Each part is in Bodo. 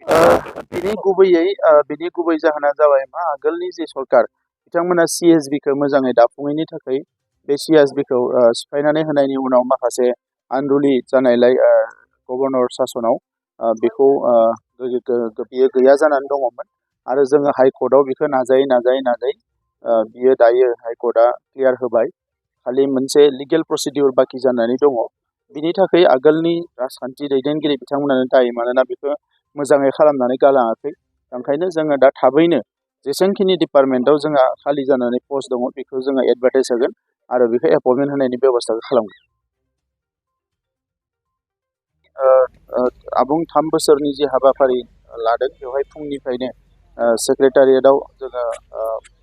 बिनि गुबै जाहोना जाबाय मा आगोलनि जे सरकार बिथांमोना CSB-खौ मोजाङै दाफुङैनि थाखाय बे CSB-खौ सिफायनानै होनायनि उनाव माखासे आनरुलि जानायलाय गभर्नर सासनाव बेखौ बियो गैया जानानै दङमोन आरो जोङो हाइकर्टआव बेखौ नाजायै बियो दायो हाइकर्टआ क्लियार होबाय खालि मोनसे लिगेल प्रसिडिउर बाखि जानानै दङ बिनि थाखाय आगोलनि राजखान्थि दैदेनगिरि बिथांमोनानो दायो मानोना बेखौ मोजाङै खालामनानै गालाङाखै ओंखायनो जोङो दा थाबैनो जेसेबांखिनि डिपार्टमेन्टआव जोंहा खालि जानानै पस्ट दङ बेखौ जोङो एडभार्टाइज होगोन आरो बेखौ एपइन्टमेन्ट होनायनि बेब'स्थाखौ खालामगोन। आबुं 3 बोसोरनि जे हाबाफारि लादों बेवहाय फुंनिफ्रायनो सेक्रेटारियेटआव जोङो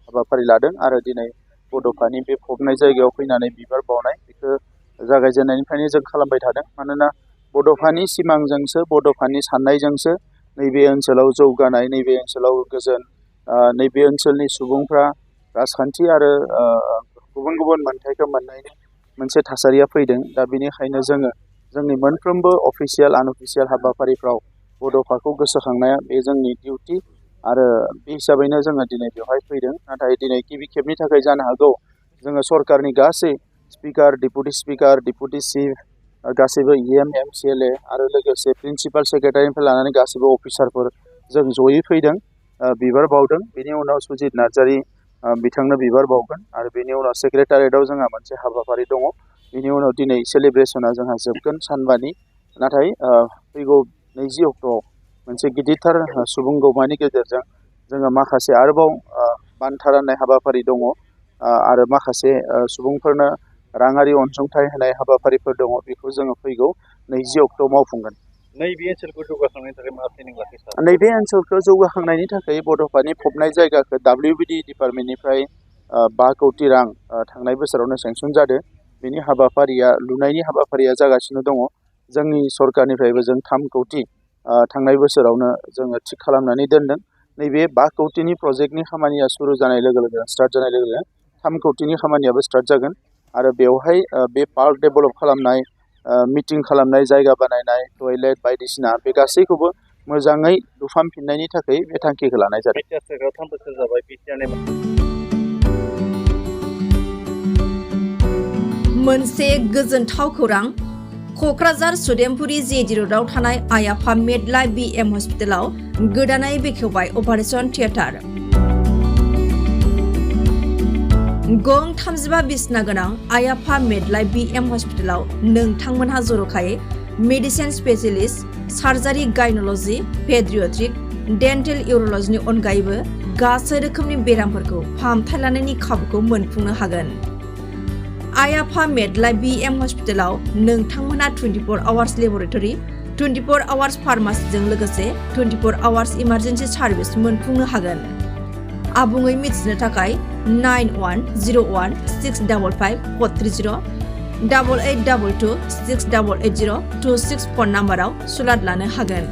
हाबाफारि लादों आरो दिनै बड'फानि बे फबनाय जायगायाव फैनानै बिबार बावनाय बेखौ जागायजेननायनिफ्रायनो जों खालामबाय थादों मानोना बड'फानि सिमांजोंसो बड'फानि साननायजोंसो नैबे ओनसोलाव जौगानाय नैबे ओनसोलाव गोजोन नैबे ओनसोलनि सुबुंफ्रा राजखान्थि आरो गुबुन गुबुन मोनथायखौ मोननायनि मोनसे थासारिया फैदों दा बेनिखायनो जोङो जोंनि मोनफ्रोमबो अफिसियेल आनअफिसियेल हाबाफारिफ्राव बड'फाखौ गोसोखांनाया बे जोंनि डिउटि आरो बे हिसाबैनो जोङो दिनै बेवहाय फैदों नाथाय दिनै गिबि खेबनि थाखाय जानो हागौ जोङो सरकारनि गासै स्पिकार डिपुटि चिफ गासैबो EM MCLA आरो लोगोसे प्रिन्सिपाल सेक्रेटारिनिफ्राय लानानै गासैबो अफिसारफोर जों जयै फैदों बिबार बावदों बेनि उनाव सुजित नार्जारी बिथांनो बिबार बावगोन आरो बेनि उनाव सेक्रेटारियेटआव जोंहा मोनसे हाबाफारि दङ बेनि उनाव दिनै सेलिब्रेसना जोंहा जोबगोन सानबानि नाथाय फैगौ 20 अक्ट'आव मोनसे गिदिरथार सुबुं गौमानि गेजेरजों जोङो माखासे आरोबाव बान्था राननाय हाबाफारि दङ आरो माखासे सुबुंफोरनो राङारि अनसुंथाइ होनाय हाबाफारिफोर दङ बेखौ जोङो फैगौ 20 अक्ट'आव मावफुंगोन। नैबे ओनसोलखौ जौगाखांनायनि थाखाय मा ट्रेनिं लाखि सार? नैबे ओनसोलखौ जौगाखांनायनि थाखाय बड'फानि फबनाय जायगाखौ WBD डिपार्टमेन्टनिफ्राय 5 कौटि रां थांनाय बोसोरावनो सेंसन जादों बेनि हाबाफारिया लुनायनि हाबाफारिया जागासिनो दङ जोंनि सरकारनिफ्रायबो जों 3 कौटि थांनाय बोसोरावनो जोङो थिग खालामनानै दोनदों नैबे 5 कौटिनि प्रजेक्टनि खामानिया सुरु जानाय लोगो लोगो स्टार्ट जानाय लोगो लोगो 3 कौटिनि खामानियाबो स्टार्ट जागोन आरो बेवहाय बे पार्क डेभेलप खालामनाय मिटिं खालामनाय जायगा बानायनाय टयलेट बायदिसिना बे गासैखौबो मोजाङै लुफामफिननायनि थाखाय बे थांखिखौ लानाय जादों। मोनसे गोजोनथाव खौरां क'क्राझार सुदेमपुरि JD र'डआव थानाय आइ आफा मेडलाइफ BM हस्पिटालाव गोदानै बेखेवबाय अपारेशन थियेटार। गं 35 बिसना गोनां आइ आफा मेडलाइफ BM हस्पिटालाव नोंथांमोनहा जर'खायै medicine specialist surgery gynaecology paediatric dental इउर'लजिनि अनगायैबो गासै रोखोमनि बेरामफोरखौ फाहामथाय लानायनि खाबुखौ मोनफुंनो हागोन। आइ आफा मेडलाइफ BM हस्पिटालाव नोंथांमोनहा 24 आवार्स लेबरेटरि 24 आवार्स फार्मासिजों लोगोसे 24 आवार्स इमारजेन्सि सार्भिस मोनफुंनो हागोन। आबुङै मिथिनो थाखाय 9101655430 8822 688026 फन नाम्बाराव सुलाद लानो हागोन।